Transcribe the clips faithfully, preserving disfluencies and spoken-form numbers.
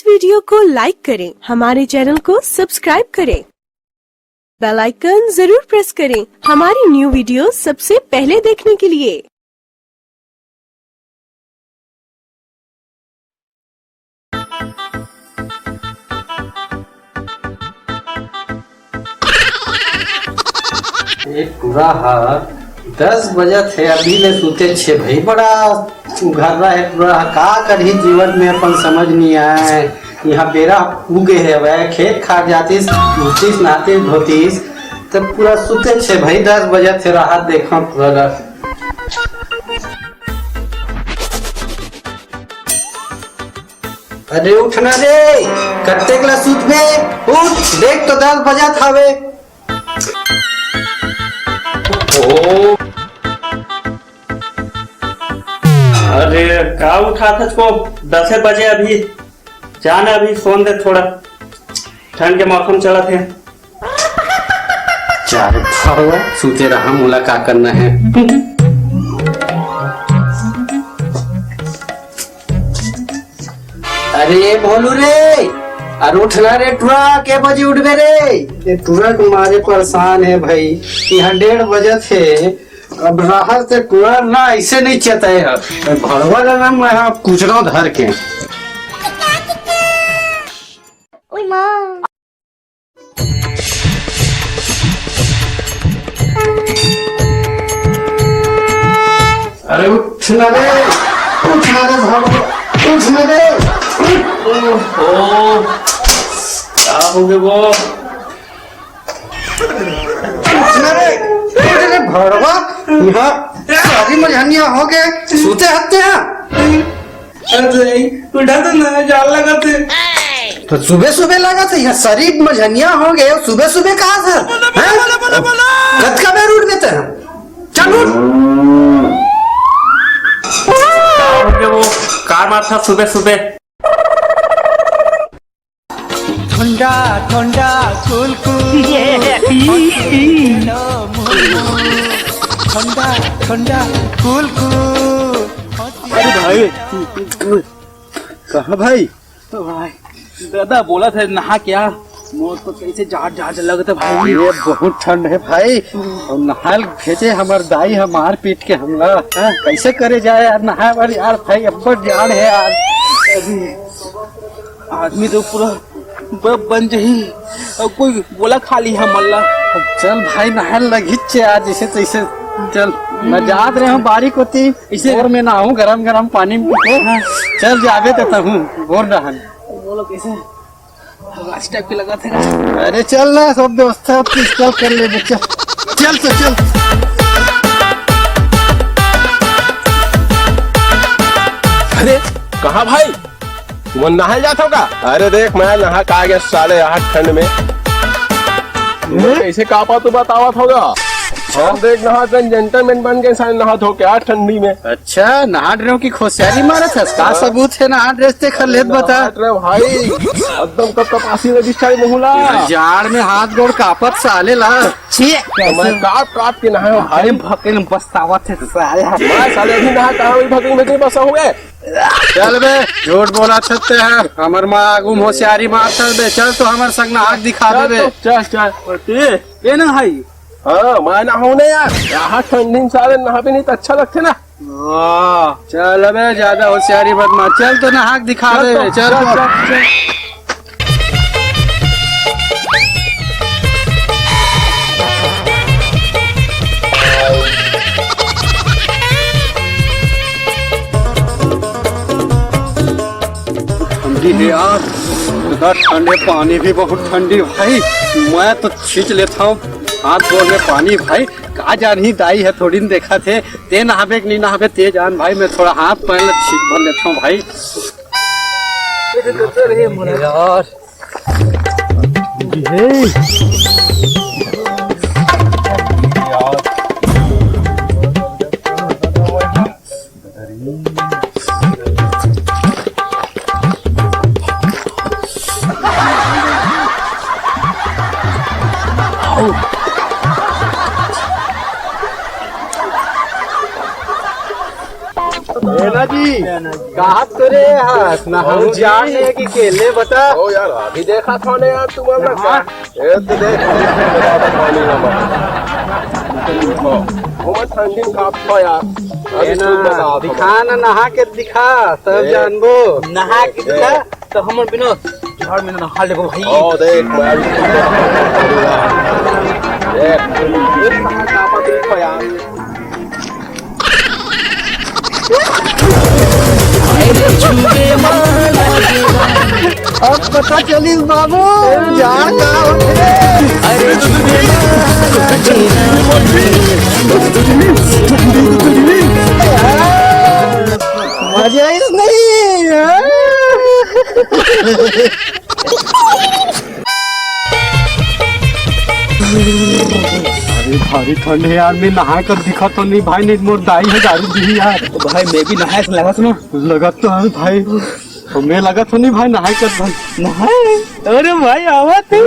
Video को लाइक करें, हमारे चैनल को सब्सक्राइब करें, बेल आइकन जरूर प्रेस करें हमारी न्यू वीडियो सबसे पहले देखने के लिए। ए टुरा ह दस बजत हे, अभी ले सुते छे भाई। बड़ा उघर्रा हे टुरा ह, का करही जीवन में अपन समझ नहीं आए। यहाँ बेरा उगे हे, वह खेत खार जातिस, उठतिस, नहातिस, धोतिस, तब पूरा सुते छे भाई। दस बजत हे, राहत देखो टुरा ल। अरे उठ ना रे, कत्तेक ला सुतबे? उठ, देख तो दस बजत हावे। ओ, अरे का उठाथस को? दसे बजे अभी। जाना अभी सोन दे थोड़ा, ठंड के मौसम चलत हे। चार भरवा सुते रहा, मोला का करना है। अरे भोलू रे, अरे उठ ना रे टुरा, के बजे उठबे रे? ये टुरा के मारे परेशान हे भाई, यहाँ डेढ़ बजत हे, अब राहत ते टुरा ना ऐसे नहीं चेताए हे। भड़वा लगा मैं यहाँ कुचरा धर के। ओए माँ। अरे उठ ना रे, उठ ना रे भागो, उठ ना रे। ओहो, का हो गए वो? उठ ना रे, उठ रे भड़वा, यहाँ सारी मझनिया हो गए, सूते हत्ते हैं। अरे उठा तो ना, जाड़ लगत हे। तो सुबह सुबह लगत हे, यहाँ शरीर मझनिया हो गए, सुबह सुबह कहाँ से? हैं? कतका बेर उठ देते हैं? चल उठ। वो कार माथा सुबह सुबह। ठंडा ठंडा कुल कुल। ठंडा ठंडा कुल कुल। अरे भाई, कहाँ भाई? तो भाई, दादा बोलत हे नहा के आ। मोर तो कैसे जाड़ जाड़ लगत हे भाई। ये बहुत ठंड हे भाई। अउ नहाय ल भेजे हमर दाई ह मार पीट के हमला। हाँ, कैसे करे जाए यार नहाय बर यार भाई, अब्बड़ जाड़ हे यार। अरे, आदमी तो पूरा बब बन जही। अउ कोई गोला खा ली हमन ला। चल भाई, नहाय ल लगही चे आज जैसे तैसे। चल, मैं जात रहे हूँ बारी कोती। इसे घर में नहाहूँ, गरम गरम पानी में। हाँ। चल जाबे तो तहूँ, बोल रहा है। बोलो कैसे? राज टाइप के लगा थे। अरे चल ना, सब व्यवस्था आपकी, चल कर ले बच्चा। चल तो चल। अरे कहाँ भाई, तुमन नहाय जात हो का? अरे देख, मैं नहा का आ गया साले, यहाँ ठंड में। तुमन कैसे कापा तू बतावत होगा? हम देख नहा के जेंटलमैन बन गए साले, नहा धो के आ ठंडी में। अच्छा, नहा रहे हो कि होशियारी मारत हस? का हाँ। सबूत हे नहा ड्रेस ते खर लेत बता। नहा रहे भाई, एकदम कप कपासी लगी साले मुहुला। जाड़ में हाथ गोड़ कापत साले ला। छी। मैं काप काप के नहाए हूँ भाई। भकेल में पछतावत हे साले। मैं साले अभी नहा कहाँ, अभी भकेल में नहीं बसा हूँ मैं। चल बे, झूठ बोला सकते हैं। हमर माँ आगू में होशियारी मार सकते। चल तो हमर संग नहा के दिखा दे बे। चल, चल, चल। ए ना भाई। हाँ, मैं नहाऊँ ना यार। यहाँ ठंडी में साले नहाबे नहीं तो अच्छा लगते ना। हाँ, चल अबे, ज्यादा होशियारी मत मार। चल तो नहा के दिखा दे बे। चल, चल, चल। चल। ठंडी हे यार, इतना ठंड हे, पानी भी बहुत ठंडी भाई। मैं तो छींच लेता हूँ हाथ गोड़ में पानी भाई। का जानही दाई हे, थोड़ी न देखा थे, ते नहाबे कि नहीं नहाबे, ते जान भाई। मैं थोड़ा हाथ पैर ल छींच भर लेता हूँ भाई। यार। ए ना जी, कहाँ तो रे हस? ना हम जी। जान ले कि केले बता। ओ यार, अभी देखा था ना यार, तुम्हारा ना। ए तो देख, पानी ना मार। ओ मैं ठंडी में कांप था यार। अभी ए ना, खुद बता, दिखा ना, नहा के दिखा, सब ए। जानबो। नहा के ए। दिखा, तो हमर बिना झाड़ में नहा लेबो भाई। ओ देख, मैं अभी खुद बता। ए, ये कहाँ कांपत रही था यार? अब पता चलिस बाबू, जान का होथे। मजा आइस नहीं? अरे भारी ठंड हे यार, मैं नहाय कर दिखा तो नहीं भाई, नहीं मोर दाई हे दारू दी यार। तो भाई मैं भी नहाय से लगत ना। लगत तो हे भाई, तो मैं लगत तो नहीं भाई नहाय कर भाई। नहाय? अरे भाई आवत हे।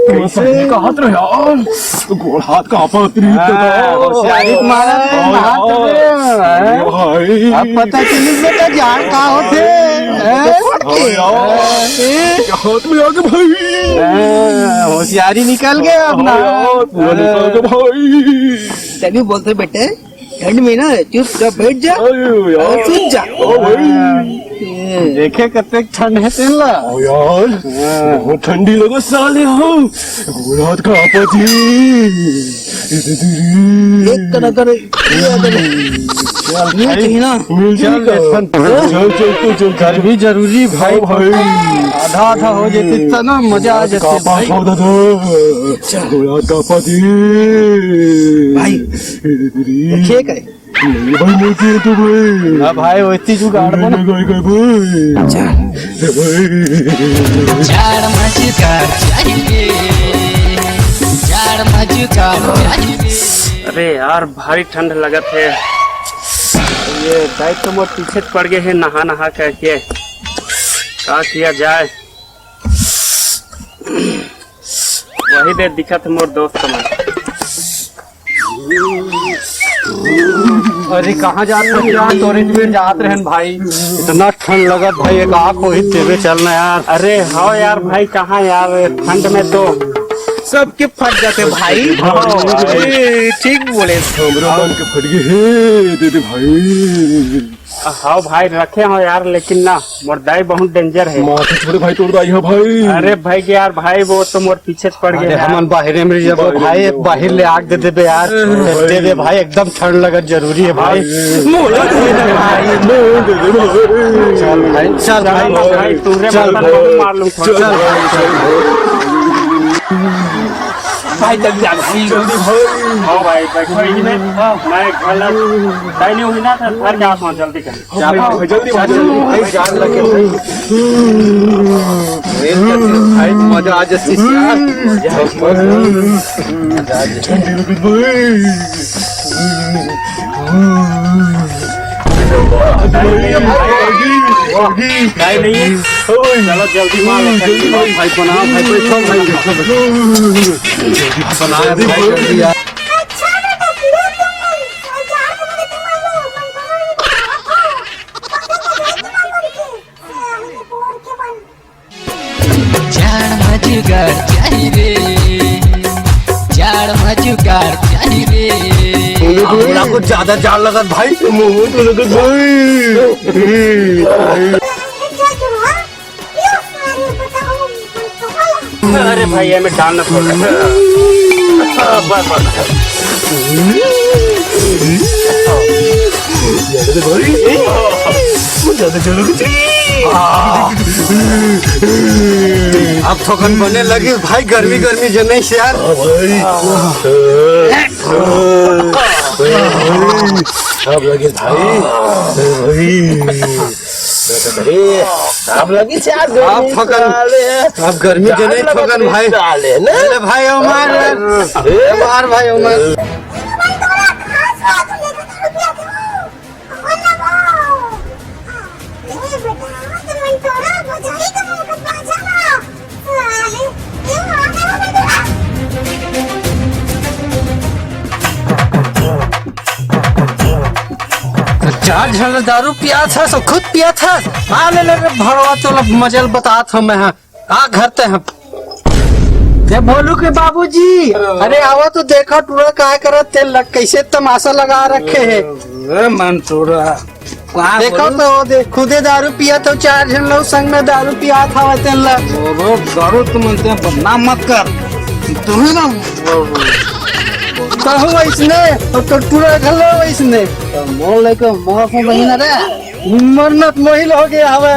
कैसे कहत रहे यार? गोड़ हाथ कांपत रही। हाँ, होशियारी मारा रे, हाथ रे। भाई। अब पता चलिस बेटा जान का होथे। हाँ यार। हाथ में आ गए भाई। हाँ, होशियारी निकल गया अपना। हाँ यार, पूरा निकल गया भाई। तभी बोलते बेटे, ठंड में ना चुपचाप बैठ जा अरे यार। और सुन जा। ओ भाई। देखे कतेक ठंड हे तेन ला। ओ यार, हाँ। बहुत ठंडी लगे साले हो। गोड़ हाथ कांपत हे। एक कना कर, ये कर। चल मिल भाई। चाहिए ना। मिल चल चाहिए का? बेटन। चल, चल, तू चल। गर्मी जरूरी भाई। हाँ भाई। आधा आधा हो जाते तो ना मजा आ जाते कांपत भाई। हो दादा। चल। गोड़ हाथ कांपत हे। भाई। ठीक है। भाई, मोती है तो भाई। ना भाई, वैसी जुगाड़ बना। भाई, भाई, भाई। अच्छा। भाई। झाड़ मझगार चाहिए, झाड़ मझगार चाहिए। अरे यार, भारी ठंड लगत हे। ये दाई तो मोर पीछे पड़ गए हे नहा नहा करके। का किया जाए? वही दे दिखत हे मोर दोस्त मन। अरे कहाँ जात रहे यार? तोरे में जात रहन भाई। इतना ठंड लगत भाई, एक आँख होही तेबे चलना यार। अरे हाँ यार भाई, कहाँ यार ठंड में तो सबके फट जाते भाई। हाँ भाई। ए, ठीक बोले। हमरो मन के फट गए हे, दे दे भाई। हाँ भाई, रखे हो यार, लेकिन ना, मोर दाई बहुत डेंजर है। माथे छोड़े भाई, तोर दाई है भाई। अरे भाई, यार भाई, वो तो मोर पीछे पड़ गए अरे यार। हमन बाहरे में जब बाहरे भाई, में एक बाहर ले आग दे देबे यार। अरे दे दे भाई, एकदम ठंड लगत जरूरी है भाई। अरे मोला दे दे भाई। नहीं दे दे भाई। चल भाई, चल चल भाई, भाई, तू रे चल बता, भाई। मार लूं थोड़ा। चल भाई, चल भाई। भाई, जल्दी आ, भाई, जल्दी भाई। हाँ भाई, बैठो यहीं में। मैं घर ला-, दाई नहीं हुई ना, तो घर के आसमान जल्दी कर। क्या बात है? जल्दी भाई, जल्दी भाई, जान लगे भाई। भाई, मजा आ जाती है यार। मजा आ जाती है। नहीं, नहीं है। चलो जल्दी मार लो, जल्दी मार। भाई बना, भाई बैठो, भाई बैठो, बैठो। बना, भाई जल्दी यार। झाड़ मझगार चाही रे, झाड़ मझगार चाही रे। हमरा कुछ ज्यादा जाड़ लगत भाई, मुंह तो लगत भाई। अरे भाई, ये में डालना पड़ रहा है। बस, बस। अब थोकन बने लगी भाई, गर्मी गर्मी जने से यार। अब लगे भाई। अब लगी से यार गर्मी अब थोकन, साले। अब गर्मी जने थोकन भाई। साले ना। ले भाई उमर। ए मार भाई उमर। चार झन ल दारू पियात हस अउ खुद पियात हस। आ ले ले रे भड़वा, तोला मजा ल बतात हंव मैं, हां। आ घर ते हम। ए भोलू के बाबूजी, अरे आवा तो देखा टूरा काय करत तेन ल, कइसे तमाशा लगा रखे हे। ए मन टूरा, का देखा बोलू? तो दे, खुदे दारू पियात हे, चार झन लोग संग में दारू पियात हवय तेन ल। ओ, ओ, दारू तुमन ते बदनाम मत कर। तुम्हें ना कहूं वइसने, अउ तो टूरा घलो वइसने। तो मोर लइका मोर को बहिना रे। मरनत मोहिल हो गया हवय।